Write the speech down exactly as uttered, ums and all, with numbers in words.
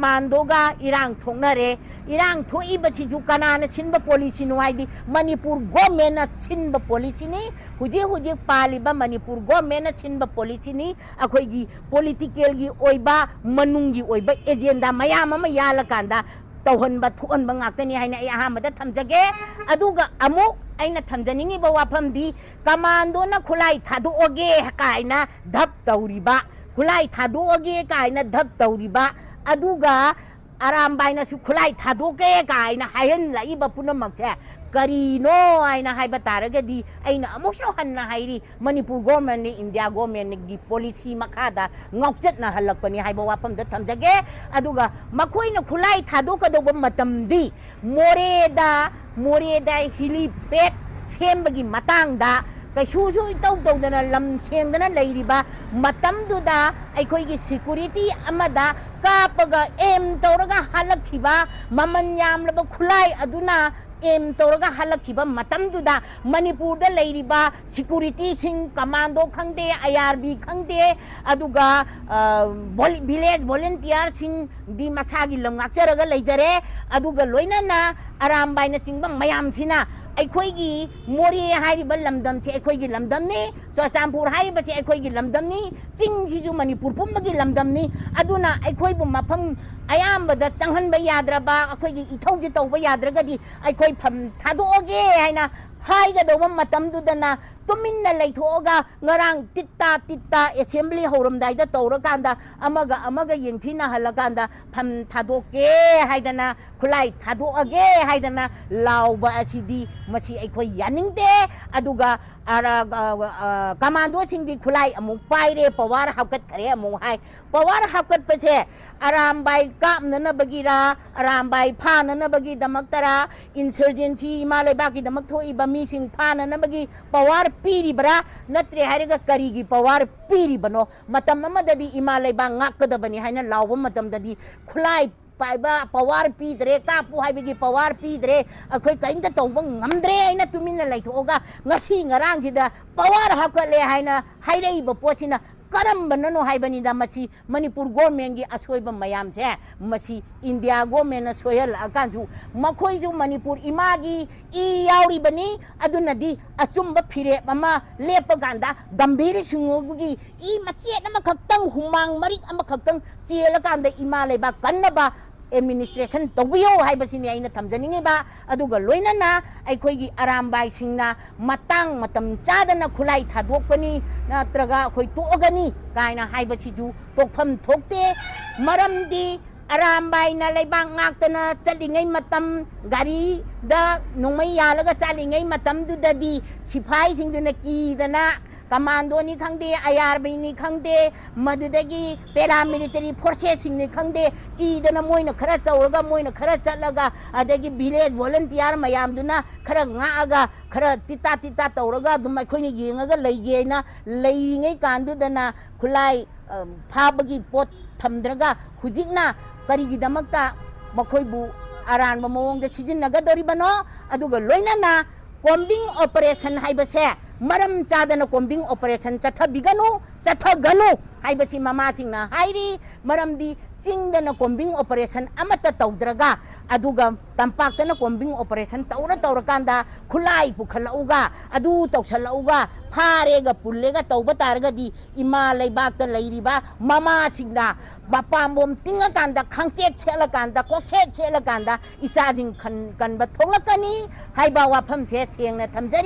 ꯄꯥꯟꯗꯣꯒ ꯏꯔꯥꯡ ꯊꯣꯛꯅꯔꯦ꯫ ꯏꯔꯥꯡ ꯊꯣꯛꯏꯕꯁꯤꯁꯨ ꯀꯅꯥꯅ ꯁꯤꯟꯕ ꯄꯣꯂꯤꯁꯤꯅꯣ ꯍꯥꯏꯗꯤ ꯃꯅꯤꯄꯨꯔ ꯒꯣꯔꯃꯦꯟꯅ ꯁꯤꯟꯕ ꯄꯣꯂꯤꯁꯤꯅꯤ꯫ ꯍꯧꯖꯤꯛ ꯍꯧꯖꯤꯛ ꯄꯥꯜꯂꯤꯕ ꯃꯅꯤꯄꯨꯔ ꯒꯣꯔꯃꯦꯟꯅ ꯁꯤꯟꯕ ꯄꯣꯂꯤꯁꯤꯅꯤ꯫ ꯑꯩꯈꯣꯏꯒꯤ ꯄꯣꯂꯤꯇꯤꯀꯦꯜꯒꯤ ꯑꯣꯏꯕ, ꯃꯅꯨꯡꯒꯤ ꯑꯣꯏꯕ ꯑꯦꯖꯦꯟꯗꯥ ꯃꯌꯥꯝ ꯑꯃ ꯌꯥꯜꯂꯀꯥꯟꯗ ꯇꯧꯍꯟꯕ ꯊꯣꯛꯍꯟꯕ ꯉꯥꯛꯇꯅꯤ ꯍꯥꯏꯅ ꯑꯩ ꯑꯍꯥꯟꯕꯗ ꯊꯝꯖꯒꯦ꯫ ꯑꯗꯨꯒ ꯑꯃꯨꯛ ꯑꯩꯅ ꯊꯝꯖꯅꯤꯡꯉꯤꯕ ꯋꯥꯐꯝꯗꯤ, ꯀꯃꯥꯟꯗꯣꯅ ꯈꯨꯠꯂꯥꯏ ꯊꯥꯗꯣꯛꯑꯒꯦ ꯀꯥꯏꯅ ꯙꯞ ꯇꯧꯔꯤꯕ, ꯈꯨꯠꯂꯥꯏ ꯊꯥꯗꯣꯛꯑꯒꯦ ꯀꯥꯏꯅ ꯙꯞ ꯇꯧꯔꯤꯕ, ꯑꯗꯨꯒ ꯑꯔꯥꯝꯕꯥꯏꯅꯁꯨ ꯈꯨꯠꯂꯥꯏ ꯊꯥꯗꯣꯛꯀꯦ ꯀꯥꯏꯅ ꯍꯥꯏꯍꯜꯂꯛꯏꯕ ꯄꯨꯝꯅꯃꯛꯁꯦ ꯀꯔꯤꯅꯣ ꯍꯥꯏꯅ ꯍꯥꯏꯕ ꯇꯥꯔꯒꯗꯤ, ꯑꯩꯅ ꯑꯃꯨꯛꯁꯨ ꯍꯟꯅ ꯍꯥꯏꯔꯤ, ꯃꯅꯤꯄꯨꯔ ꯒꯣꯔꯃꯦꯟꯅꯤ, ꯏꯟꯗꯤꯌꯥ ꯒꯣꯔꯃꯦꯟꯒꯤ ꯄꯣꯂꯤꯁꯤ ꯃꯈꯥꯗ ꯉꯥꯎꯆꯠꯅꯍꯜꯂꯛꯄꯅꯤ ꯍꯥꯏꯕ ꯋꯥꯐꯝꯗ ꯊꯝꯖꯒꯦ꯫ ꯑꯗꯨꯒ ꯃꯈꯣꯏꯅ ꯈꯨꯠꯂꯥꯏ ꯊꯥꯗꯣꯛꯀꯗꯧꯕ ꯃꯇꯝꯗꯤ ꯃꯣꯔꯦꯗ, ꯃꯣꯔꯦꯗ ꯍꯤꯂꯤꯄꯦꯗ ꯁꯦꯝꯕꯒꯤ ꯃꯇꯥꯡꯗ ꯀꯩꯁꯨꯁꯨ ꯏꯇꯧ ꯇꯧꯗꯅ ꯂꯝ ꯁꯦꯡꯗꯅ ꯂꯩꯔꯤꯕ ꯃꯇꯝꯗꯨꯗ ꯑꯩꯈꯣꯏꯒꯤ ꯁꯤꯀꯨꯔꯤꯇꯤ ꯑꯃꯗ ꯀꯥꯞꯄꯒ ꯑꯦꯝ ꯇꯧꯔꯒ ꯍꯥꯠꯂꯛꯈꯤꯕ ꯃꯃꯜ ꯌꯥꯝꯂꯕ ꯈꯨꯠꯂꯥꯏ ꯑꯗꯨꯅ ꯑꯦꯝ ꯇꯧꯔꯒ ꯍꯥꯠꯂꯛꯈꯤꯕ ꯃꯇꯝꯗꯨꯗ ꯃꯅꯤꯄꯨꯔꯗ ꯂꯩꯔꯤꯕ ꯁꯤꯀꯨꯔꯤꯇꯤꯁꯤꯡ, ꯀꯃꯥꯟꯗꯣ ꯈꯪꯗꯦ, ꯑꯥꯏ ꯑꯥꯔ ꯕꯤ ꯈꯪꯗꯦ, ꯑꯗꯨꯒ, ꯑ, ꯚꯣꯂꯤ-, ꯚꯤꯂꯦꯖ ꯚꯣꯂꯨꯟꯇꯤꯌꯥꯔꯁꯤꯡꯗꯤ ꯃꯁꯥꯒꯤ ꯂꯝ ꯉꯥꯛꯆꯔꯒ ꯂꯩꯖꯔꯦ꯫ ꯑꯗꯨꯒ ꯂꯣꯏꯅꯅ ꯑꯔꯥꯝꯕꯥꯏꯅꯆꯤꯡꯕ ꯃꯌꯥꯝꯁꯤꯅ ꯑꯩꯈꯣꯏꯒꯤ ꯃꯣꯔꯦ ꯍꯥꯏꯔꯤꯕ ꯂꯝꯗꯝꯁꯦ ꯑꯩꯈꯣꯏꯒꯤ ꯂꯝꯗꯝꯅꯤ, ꯆꯨꯔꯆꯥꯟꯄꯨꯔ ꯍꯥꯏꯔꯤꯕꯁꯦ ꯑꯩꯈꯣꯏꯒꯤ ꯂꯝꯗꯝꯅꯤ, ꯆꯤꯡꯁꯤꯁꯨ ꯃꯅꯤꯄꯨꯔ ꯄꯨꯝꯕꯒꯤ ꯂꯝꯗꯝꯅꯤ꯫ ꯑꯗꯨꯅ ꯑꯩꯈꯣꯏꯕꯨ ꯃꯐꯝ ꯑꯌꯥꯝꯕꯗ ꯆꯪꯍꯟꯕ ꯌꯥꯗ꯭ꯔꯕ, ꯑꯩꯈꯣꯏꯒꯤ ꯏꯊꯧꯁꯦ ꯇꯧꯕ ꯌꯥꯗ꯭ꯔꯒꯗꯤ ꯑꯩꯈꯣꯏ ꯐꯝ ꯊꯥꯗꯣꯛꯑꯒꯦ ꯍꯥꯏꯅ ꯍꯥꯏꯒꯗꯧꯕ ꯃꯇꯝꯗꯨꯗꯅ ꯇꯨꯃꯤꯟꯅ ꯂꯩꯊꯣꯛꯑꯒ ꯉꯔꯥꯡ ꯇꯤꯠꯇꯥ ꯇꯤꯠꯇꯥ ꯑꯦꯁꯦꯝꯕ꯭ꯂꯤ ꯍꯧꯔꯝꯗꯥꯏꯗ ꯇꯧꯔꯀꯥꯟꯗ ꯑꯃꯒ ꯑꯃꯒ ꯌꯦꯡꯊꯤꯅꯍꯜꯂꯀꯥꯟꯗ ꯐꯝ ꯊꯥꯗꯣꯛꯀꯦ ꯍꯥꯏꯗꯅ, ꯈꯨꯠꯂꯥꯏ ꯊꯥꯗꯣꯛꯑꯒꯦ ꯍꯥꯏꯗꯅ ꯂꯥꯎꯕ ꯑꯁꯤꯗꯤ ꯃꯁꯤ ꯑꯩꯈꯣꯏ ꯌꯥꯅꯤꯡꯗꯦ꯫ ꯑꯗꯨꯒ ꯑꯔ-, ꯑ, ꯑ, ꯀꯃꯥꯟꯗꯣꯁꯤꯡꯗꯤ ꯈꯨꯠꯂꯥꯏ ꯑꯃꯨꯛ ꯄꯥꯏꯔꯦ, ꯄꯋꯥꯔ ꯍꯥꯞꯀꯠꯈ꯭ꯔꯦ ꯑꯃꯨꯛ ꯍꯥꯏ꯫ ꯄꯋꯥꯔ ꯍꯥꯞꯀꯠꯄꯁꯦ ꯑꯔꯥꯝꯕꯥꯏ ꯀꯥꯞꯅꯅꯕꯒꯤꯔ, ꯑꯔꯥꯝꯕꯥꯏ ꯐꯥꯅꯅꯕꯒꯤꯗꯃꯛꯇꯔ, ꯏꯟꯁꯔꯖꯦꯟꯁꯤ ꯏꯃꯥ ꯂꯩꯕꯥꯛꯀꯤꯗꯃꯛ ꯊꯣꯛꯏꯕ ꯃꯤꯁꯤꯡ ꯐꯥꯅꯅꯕꯒꯤ ꯄꯋꯥꯔ ꯄꯤꯔꯤꯕ꯭ꯔꯥ? ꯅꯠꯇ꯭ꯔꯦ ꯍꯥꯏꯔꯒ ꯀꯔꯤꯒꯤ ꯄꯋꯥꯔ ꯄꯤꯔꯤꯕꯅꯣ? ꯃꯇꯝ ꯑꯃꯗꯗꯤ ꯏꯃꯥ ꯂꯩꯕꯥꯛ ꯉꯥꯛꯀꯗꯕꯅꯤ ꯍꯥꯏꯅ ꯂꯥꯎꯕ ꯃꯇꯝꯗꯗꯤ ꯈꯨꯠꯂꯥꯏ ꯄꯥꯏꯕ ꯄꯋꯥꯔ ꯄꯤꯗ꯭ꯔꯦ, ꯀꯥꯞꯄꯨ ꯍꯥꯏꯕꯒꯤ ꯄꯋꯥꯔ ꯄꯤꯗ꯭ꯔꯦ, ꯑꯩꯈꯣꯏ ꯀꯔꯤꯝꯇ ꯇꯧꯕ ꯉꯝꯗ꯭ꯔꯦ ꯍꯥꯏꯅ ꯇꯨꯃꯤꯟꯅ ꯂꯩꯊꯣꯛꯑꯒ ꯉꯁꯤ ꯉꯔꯥꯡꯁꯤꯗ ꯄꯋꯥꯔ ꯍꯥꯞꯀꯠꯂꯦ ꯍꯥꯏꯅ ꯍꯥꯏꯔꯛꯏꯕ ꯄꯣꯠꯁꯤꯅ ꯀꯔꯝꯕꯅꯅꯣ ꯍꯥꯏꯕꯅꯤꯗ꯫ ꯃꯁꯤ ꯃꯅꯤꯄꯨꯔ ꯒꯣꯔꯃꯦꯟꯒꯤ ꯑꯁꯣꯏꯕ ꯃꯌꯥꯝꯁꯦ, ꯃꯁꯤ ꯏꯟꯗꯤꯌꯥ ꯒꯣꯔꯃꯦꯟꯅ ꯁꯣꯏꯍꯜꯂꯛꯑꯀꯥꯟꯁꯨ, ꯃꯈꯣꯏꯁꯨ ꯃꯅꯤꯄꯨꯔ ꯏꯃꯥꯒꯤ ꯏ ꯌꯥꯎꯔꯤꯕꯅꯤ꯫ ꯑꯗꯨꯅꯗꯤ ꯑꯆꯨꯝꯕ ꯐꯤꯔꯦꯞ ꯑꯃ ꯂꯦꯞꯄ ꯀꯥꯟꯗ, ꯒꯝꯚꯤꯔ ꯁꯤꯡꯍꯒꯤ ꯏ ꯃꯆꯦꯠ ꯑꯃꯈꯛꯇꯪ, ꯍꯨꯃꯥꯡ ꯃꯔꯤꯛ ꯑꯃꯈꯛꯇꯪ ꯆꯦꯜꯂꯀꯥꯟꯗ ꯏꯃꯥ ꯂꯩꯕꯥꯛ ꯀꯟꯅꯕ ꯑꯦꯗꯃꯤꯅꯤꯁꯇ꯭ꯔꯦꯁꯟ ꯇꯧꯕꯤꯌꯨ ꯍꯥꯏꯕꯁꯤꯅꯤ ꯑꯩꯅ ꯊꯝꯖꯅꯤꯡꯉꯤꯕ꯫ ꯑꯗꯨꯒ ꯂꯣꯏꯅꯅ ꯑꯩꯈꯣꯏꯒꯤ ꯑꯔꯥꯝꯕꯥꯏꯁꯤꯡꯅ ꯃꯇꯥꯡ ꯃꯇꯝ ꯆꯥꯗꯅ ꯈꯨꯠꯂꯥꯏ ꯊꯥꯗꯣꯛꯄꯅꯤ, ꯅꯠꯇ꯭ꯔꯒ ꯑꯩꯈꯣꯏ ꯇꯣꯛꯑꯒꯅꯤ ꯀꯥꯏꯅ ꯍꯥꯏꯕꯁꯤꯁꯨ ꯇꯣꯛꯐꯝ ꯊꯣꯛꯇꯦ꯫ ꯃꯔꯝꯗꯤ ꯑꯔꯥꯝꯕꯥꯏꯅ ꯂꯩꯕꯥꯛ ꯉꯥꯛꯇꯅ ꯆꯠꯂꯤꯉꯩ ꯃꯇꯝ, ꯒꯥꯔꯤꯗ ꯅꯣꯡꯃꯩ ꯌꯥꯜꯂꯒ ꯆꯠꯂꯤꯉꯩ ꯃꯇꯝꯗꯨꯗꯗꯤ ꯁꯤꯐꯥꯏꯁꯤꯡꯗꯨꯅ ꯀꯤꯗꯅ, ꯀꯃꯥꯟꯗꯣꯅꯤ ꯈꯪꯗꯦ, ꯑꯥꯏ ꯑꯥꯔ ꯕꯤꯅꯤ ꯈꯪꯗꯦ, ꯃꯗꯨꯗꯒꯤ ꯄꯦꯔꯥꯃꯤꯂꯤꯇꯔꯤ ꯐꯣꯔꯁꯦꯁꯁꯤꯡꯅꯤ ꯈꯪꯗꯦ, ꯀꯤꯗꯅ ꯃꯣꯏꯅ ꯈꯔ ꯇꯧꯔꯒ, ꯃꯣꯏꯅ ꯈꯔ ꯆꯠꯂꯒ, ꯑꯗꯒꯤ ꯚꯤꯂꯦꯖ ꯚꯣꯂꯟꯇꯤꯌꯥꯔ ꯃꯌꯥꯝꯗꯨꯅ ꯈꯔ ꯉꯥꯛꯑꯒ, ꯈꯔ ꯇꯤꯇꯥ ꯇꯤꯇꯥ ꯇꯧꯔꯒ ꯑꯗꯨꯝ ꯑꯩꯈꯣꯏꯅ ꯌꯦꯡꯉꯒ ꯂꯩꯒꯦꯅ ꯂꯩꯔꯤꯉꯩ ꯀꯥꯟꯗꯨꯗꯅ ꯈꯨꯠꯂꯥꯏ, ꯑ, ꯐꯥꯕꯒꯤ ꯄꯣꯠ ꯊꯝꯗ꯭ꯔꯒ ꯍꯧꯖꯤꯛꯅ ꯀꯔꯤꯒꯤꯗꯃꯛꯇ ꯃꯈꯣꯏꯕꯨ ꯑꯔꯥꯟꯕ ꯃꯑꯣꯡꯗ ꯁꯤꯖꯤꯟꯅꯒꯗꯧꯔꯤꯕꯅꯣ? ꯑꯗꯨꯒ ꯂꯣꯏꯅꯅ ꯀꯣꯝꯕꯤꯡ ꯑꯣꯄꯔꯦꯁꯟ ꯍꯥꯏꯕꯁꯦ ꯃꯔꯝ ꯆꯥꯗꯅ ꯀꯣꯝꯕꯤꯡ ꯑꯣꯄꯔꯦꯁꯟ ꯆꯠꯊꯕꯤꯒꯅꯨ, ꯆꯠꯊꯒꯅꯨ ꯍꯥꯏꯕꯁꯤ ꯃꯃꯥꯁꯤꯡꯅ ꯍꯥꯏꯔꯤ꯫ ꯃꯔꯝꯗꯤ ꯆꯤꯡꯗꯅ ꯀꯣꯝꯕꯤꯡ ꯑꯣꯄꯔꯦꯁꯟ ꯑꯃꯠꯇ ꯇꯧꯗ꯭ꯔꯒ, ꯑꯗꯨꯒ ꯇꯝꯄꯥꯛꯇꯅ ꯀꯣꯝꯕꯤꯡ ꯑꯣꯄꯔꯦꯁꯟ ꯇꯧꯔ ꯇꯧꯔꯀꯥꯟꯗ ꯈꯨꯠꯂꯥꯏ ꯄꯨꯈꯠꯂꯛꯎꯒ, ꯑꯗꯨ ꯇꯧꯁꯜꯂꯛꯎꯒ, ꯐꯥꯔꯦꯒ ꯄꯨꯜꯂꯦꯒ ꯇꯧꯕ ꯇꯥꯔꯒꯗꯤ ꯏꯃꯥ ꯂꯩꯕꯥꯛꯇ ꯂꯩꯔꯤꯕ ꯃꯃꯥꯁꯤꯡꯅ ꯃꯄꯥꯝꯕꯣꯝ ꯇꯤꯡꯉꯀꯥꯟꯗ, ꯈꯪꯆꯦꯠ ꯁꯦꯠꯂꯀꯥꯟꯗ, ꯀꯣꯛꯁꯦꯠ ꯁꯦꯠꯂꯀꯥꯟꯗ ꯏꯆꯥꯁꯤꯡ ꯈꯟ-, ꯀꯟꯕ ꯊꯣꯛꯂꯛꯀꯅꯤ ꯍꯥꯏꯕ ꯋꯥꯐꯝꯁꯦ ꯁꯦꯡꯅ ꯊꯝꯖꯔꯤ꯫